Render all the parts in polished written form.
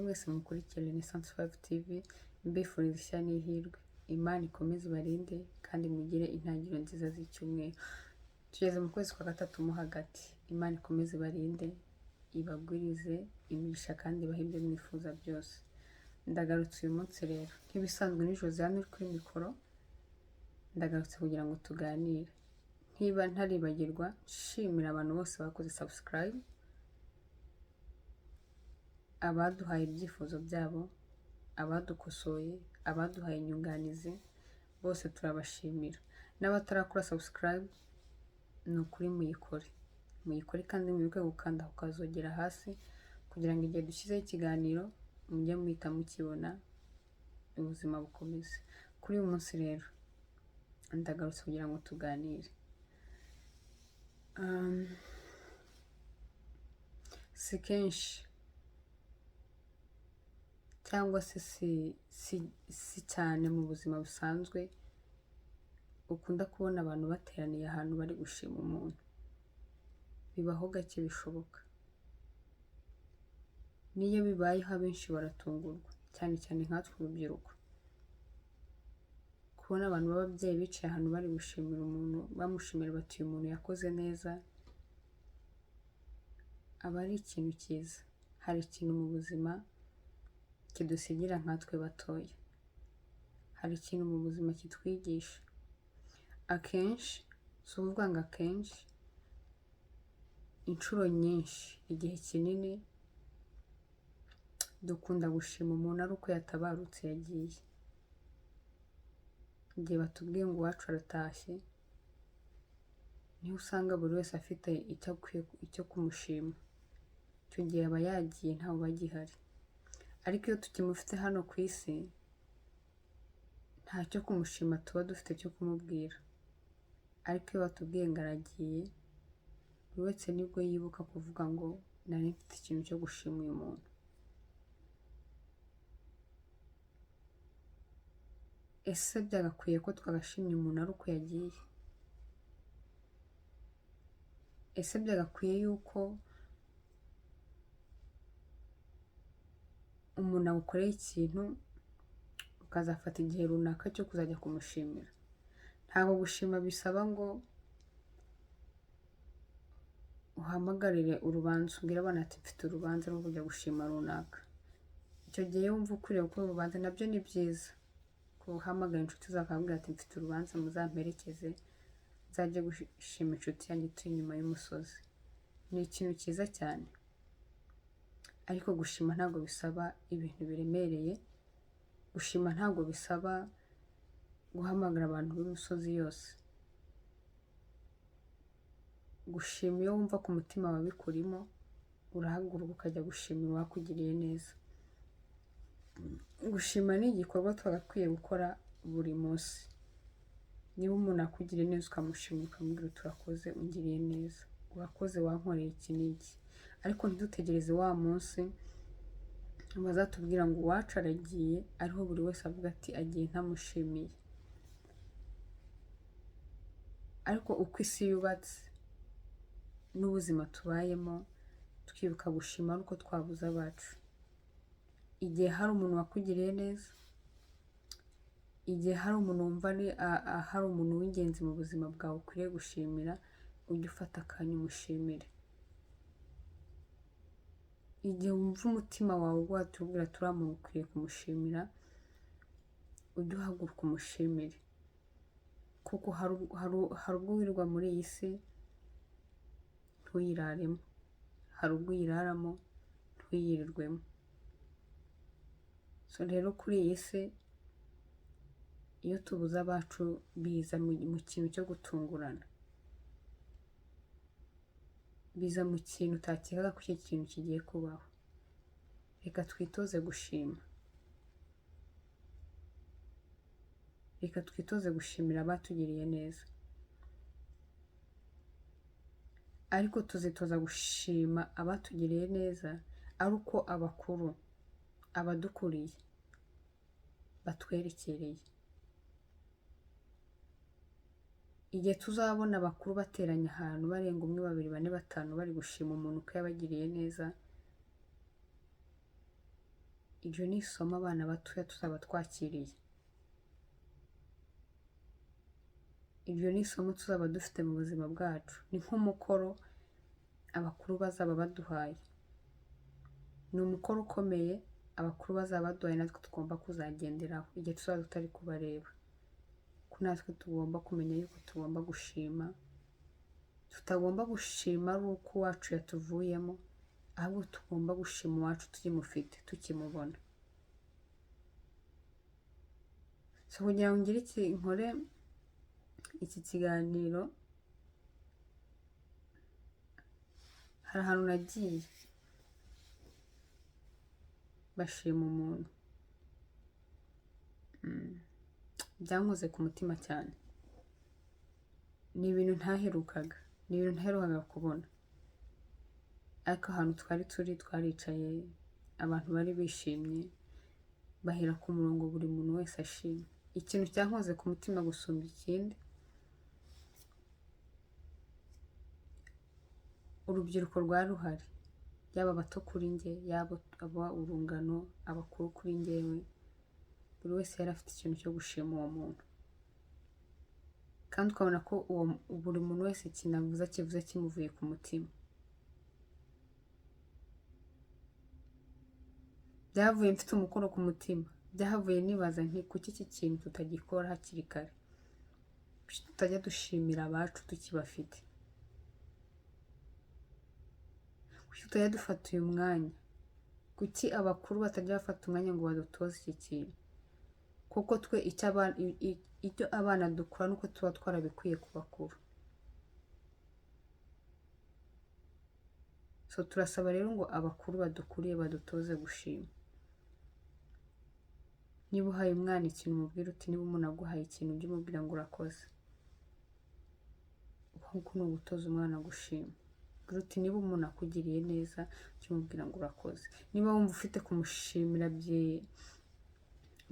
Mwese mukurikire Renaissance 5 TV, mbifuriza ishya n'ihirwe. Imana ikomeze ibarinde kandi mugire intangiriro nziza z'icyumweru. Tugeze mu kwezi kwa gatatu mo hagati. Imana ikomeze ibarinde, ibagwirize imigisha kandi ibahe ibyo mwifuza byose. Ndagarutse uyu munsi rero nk'ibisanzwe, ni Josiane uri kuri mikoro. Ndagarutse kugira ngo tuganire. Ntiba ntaribagirwa, nshimira abantu bose bakoze subscribe, abaduhaye ibyifuzo byabo, abadukosoye, abaduhaye inyunganizi, bose turabashimira. N'abatarakora subscribe, ni ukuri muyikore, muyikore kandi mwibuke gukanda ku kazogera hasi kugira ngo igihe dushyizeho ikiganiro mujye muhita mukibona, ubuzima bukomeze. Kuri uyu munsi rero ndagarutse kugira ngo tuganire. Si kenshi cyangwa se si cyane mu buzima busanzwe ukunda kubona abantu bateraniye ahantu bari gushima umuntu. Bibaho gake bishoboka. N'iyo bibayeho abenshi baratungurwa, cyane cyane nkatwe urubyiruko. Kubona abantu b'ababyeyi bicaye ahantu bari gushimira umuntu, bamushimira bati uyu muntu yakoze neza, aba ari ikintu cyiza. Hari ikintu mu buzima kidusigira nkatwe batoya. Hari ikintu mu buzima kitwigisha. Akenshi, si ukuvuga ngo akenshi, inshuro nyinshi, igihe kinini, dukunda gushima umuntu ari uko yatabarutse, yagiye. Igihe batubwiye ngo uwacu aratashye, niho usanga buri wese afite icyo akwiye, icyo kumushima. Icyo gihe aba yagiye, ntawe uba agihari. Ariko iyo tukimufite hano ku isi, ntacyo kumushima tuba dufite cyo kumubwira. Ariko iyo batubwiye ngo aragiye, buri wese nibwo yibuka kuvuga ngo nari mfite ikintu cyo gushima uyu muntu. Ese byagakwiye ko twagashimye umuntu ari uko yagiye? Ese byagakwiye yuko umuntu agukoreye ikintu ukazafata igihe runaka cyo kuzajya kumushimira? Ntabwo gushima bisaba ngo uhamagarire urubanza, ubwire abana ati mfite urubanza rwo kujya gushima runaka. Icyo gihe iyo wumva ukwiriye gukora urubanza, nabyo ni byiza. Guhamagara inshuti zawe ukababwira ati mfite urubanza muzamperekeze, nzajye gushima inshuti yanjye ituye inyuma y'umusozi. Ni ikintu cyiza cyane. Ariko gushima ntabwo bisaba ibintu biremereye, gushima ntabwo bisaba guhamagara abantu b'imisozi yose. Gushima iyo wumva ku mutima wawe bikurimo, urahaguruka ukajya gushimira uwakugiriye neza. Gushima ni igikorwa twagakwiye gukora buri munsi. Niba umuntu akugiriye neza ukamushimira, ukamubwira uti urakoze ungiriye neza, urakoze wankoreye iki n'iki. Ariko ntidutegereze wa munsi bazatubwira ngo uwacu aragiye, ariho buri wese avuga ati agiye ntamushimiye. Ariko uko isi yubatse n'ubuzima tubayemo, twibuka gushima ari uko twabuze abacu. Igihe hari umuntu wakugiriye neza, igihe hari umuntu wumva hari umuntu w'ingenzi mu buzima bwawe ukwiriye gushimira, ujye ufata akanya umushimire. Igihe wumva umutima wawe watubwira ati uriya muntu ukwiye kumushimira, ujye uhaguruka umushimire. Kuko hari ubwo wirirwa muri iyi si ntuyiraremo, hari ubwo uyiraramo ntuyirirwemo. So rero kuri iyi si iyo tubuze abacu biza mu kintu cyo gutungurana, biza mu kintu utakekaga ko icyo kintu kigiye kubaho. Reka twitoze gushima, reka twitoze gushimira abatugiriye neza. Ariko tuzitoza gushima abatugiriye neza ari uko abakuru, abadukuriye batwerekereye. Igihe tuzabona abakuru bateranye ahantu barenga umwe, babiri, bane, batanu bari gushima umuntu ko yabagiriye neza, Iryo ni isomo abana batoya tuzaba twakiriye. Iryo ni isomo tuzaba dufite mu buzima bwacu. Ni nk'umukoro abakuru bazaba baduhaye. Ni umukoro ukomeye abakuru bazaba baduhaye, natwe tugomba kuzagenderaho igihe tuzaba tutari kubareba. Ko natwe tugomba kumenya yuko tugomba gushima, tutagomba gushima ari uko uwacu yatuvuyemo, ahubwo tugomba gushima uwacu tukimufite, tukimubona. So kugira ngo ngire iki nkore iki kiganiro, hari ahantu nagiye bashima umuntu, byankoze ku mutima cyane. Ni ibintu ntaherukaga, ni ibintu ntaherukaga kubona. Ariko ahantu twari turi twaricaye, abantu bari bishimye, bahera ku murongo buri muntu wese ashima. Ikintu cyankoze ku mutima gusumba ikindi, urubyiruko rwari ruhari, yaba abato kuri njye, yaba aba urungano, abakuru kuri njyewe, buri wese yari afite ikintu cyo gushima uwo muntu. Kandi ukabona ko uwo buri muntu wese ikintu avuze akivuze kimuvuye ku mutima. Byavuye mfite umukoro ku mutima, byahavuye nibaza nti kuki iki kintu tutagikora hakiri kare, kuki tutajya dushimira abacu tukibafite, kuki tutajya dufata uyu mwanya, kuki abakuru batajya bafata umwanya ngo badutoze iki kintu, kuko twe icyo abana dukura nuko tuba twarabikwiye ku bakuru. So turasaba rero ngo abakuru badukuriye badutoze gushima. Niba uhaye umwana ikintu umubwira uti niba umuntu aguhaye ikintu ujye umubwira ngo urakoze. Uko ni ugutoza umwana gushima. Ubwira uti niba umuntu akugiriye neza ujye umubwira ngo urakoze. Niba wumva ufite kumushimira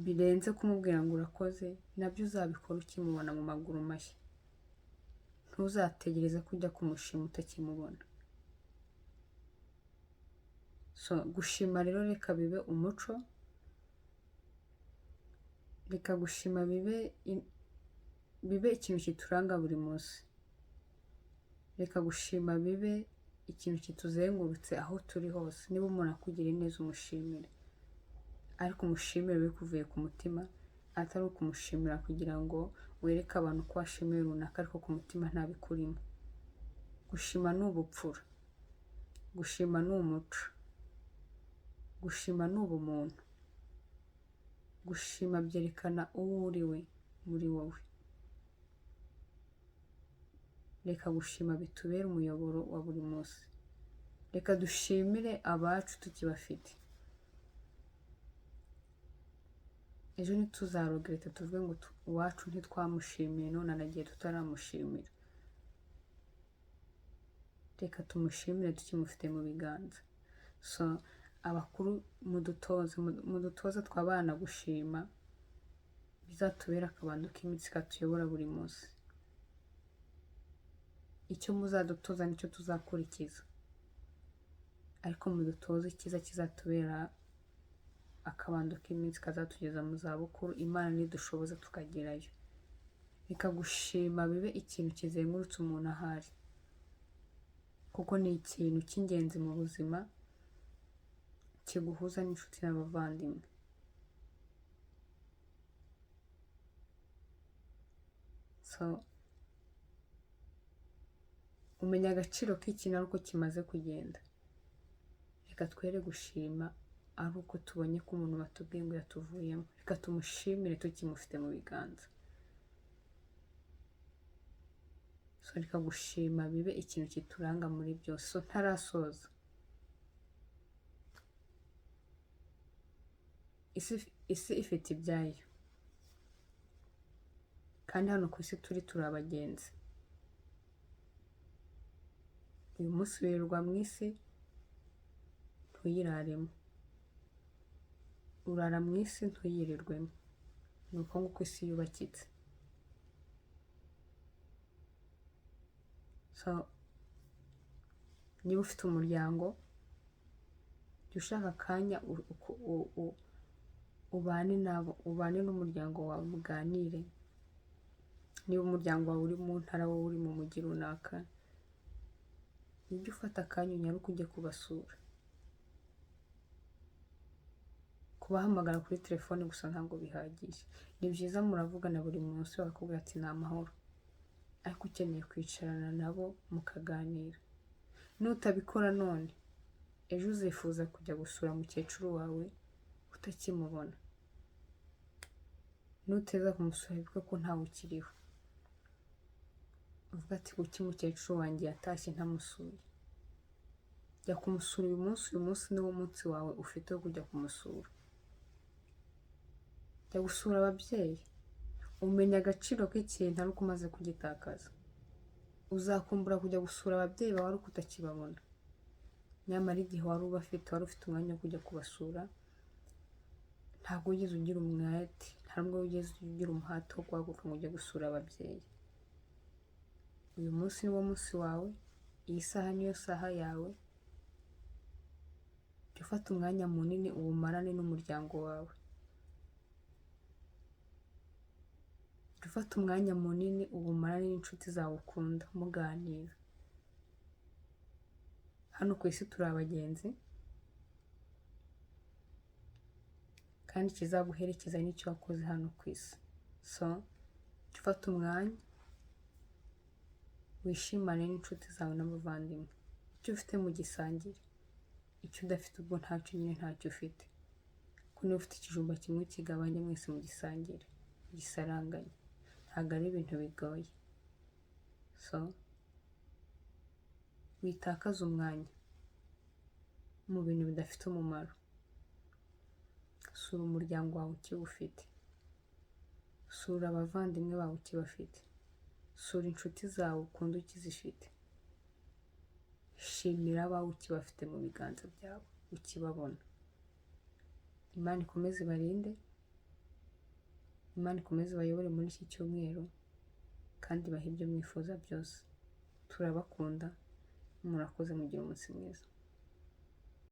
birenze kumubwira ngo urakoze, nabyo uzabikora ukimubona mu maguru mashya. Ntuzategereze ko ujya kumushima utakimubona. So gushima rero reka bibe umuco, reka gushima bibe ikintu kituranga buri munsi. Reka gushima bibe ikintu kituzengurutse aho turi hose. Niba umuntu akugiriye neza umushimire, ariko umushimire bikuvuye ku mutima, atari ukumushimira kugira ngo wereke abantu ko washimiye runaka ariko ku mutima ntabikurimo. Gushima ni ubupfura, gushima ni umuco, gushima ni ubumuntu, gushima byerekana uwo uri we muri wowe. Reka gushima bitubere umuyoboro wa buri munsi. Reka dushimire abacu tukibafite. Ejo ntituzarogerete tuvuge ngo uwacu ntitwamushimiye none aragiye tutaramushimira. Reka tumushimire tukimufite mu biganza. So abakuru mudutoze, mudutoze twabana gushima, bizatubere akabando k'imitsi katuyobora buri munsi. Icyo muzadutoza nicyo tuzakurikiza, ariko mudutoze icyiza kizatubera akabando k'iminsi kazatugeza mu zabukuru, Imana nidushoboza tukagerayo. Reka gushima bibe ikintu kizengurutse umuntu ahari, kuko ni ikintu cy'ingenzi mu buzima, kiguhuza n'inshuti n'abavandimwe. So umenya agaciro k'ikintu ari uko kimaze kugenda. Reka twere gushima ari uko tubonye ko umuntu batubwiye ngo yatuvuyemo. Reka tumushimire tukimufite mu biganza. So reka gushima bibe ikintu kituranga muri byose. So ntarasoza, isi ifite ibyayo, kandi hano ku isi turi turi abagenzi. Uyu munsi wirirwa mu isi ntuyiraremo, urara mu isi ntuyirirwemo. Ni uko nguko isi yubakitse. So niba ufite umuryango, Jya ushaka akanya ubane nabo, ubane n'umuryango wawe, muganire. Niba umuryango wawe uri mu ntara, wowe uri mu mujyi runaka, ujye ufata akanya unyaruke ujye kubasura. Kubahamagara kuri telefone gusa ntabwo bihagije. Ni byiza muravugana buri munsi, bakakubwira ati ni amahoro, ariko ukeneye kwicarana nabo mukaganira. Nutabikora none, ejo uzifuza kujya gusura mukecuru wawe utakimubona. Nuteza kumusura, wibuke ko ntawe ukiriho, uvuga ati: "Kuki mukecuru wanjye yatashye ntamusuye?" Jya kumusura uyu munsi. Uyu munsi niwo munsi wawe ufite wo kujya kumusura. Jya gusura ababyeyi. Umenya agaciro k'ikintu ari uko umaze kugitakaza. Uzakumbura kujya gusura ababyeyi bawe ariko utakibabona. Nyamara igihe wari ubafite, wari ufite umwanya wo kujya kubasura, ntabwo wigeze ugira umwete, nta nubwo wigeze ugira umuhate wo guhaguruka ngo ujye gusura ababyeyi. Uyu munsi ni wo munsi wawe, iyi saha niyo saha yawe. Jya ufata umwanya munini uwumarane n'umuryango wawe. Jya ufata umwanya munini uwumarane n'inshuti zawe ukunda, muganira. Hano ku isi turi abagenzi, kandi ikizaguherekeza n'icyo wakoze hano ku isi. So jya ufata umwanya wishimane n'inshuti zawe n'abavandimwe. Icyo ufite mugisangire, icyo udafite ubwo ntacyo nyine, ntacyo ufite. Ko niba ufite ikijumba kimwe, ukigabanye mwese mugisangire, mugisaranganye. Ntabwo ari ibintu bigoye. So witakaze umwanya mu bintu bidafite umumaro. Sura umuryango wawe ukiwufite, sura abavandimwe bawe ukibafite, sura inshuti zawe ukunda ukizifite, shimira abawe ukibafite mu biganza byawe, ukibabona. Imana ikomeze ibarinde, Imana ikomeze ibayobore muri iki cyumweru, kandi ibahe ibyo mwifuza byose. Turabakunda, murakoze, mugire umunsi mwiza.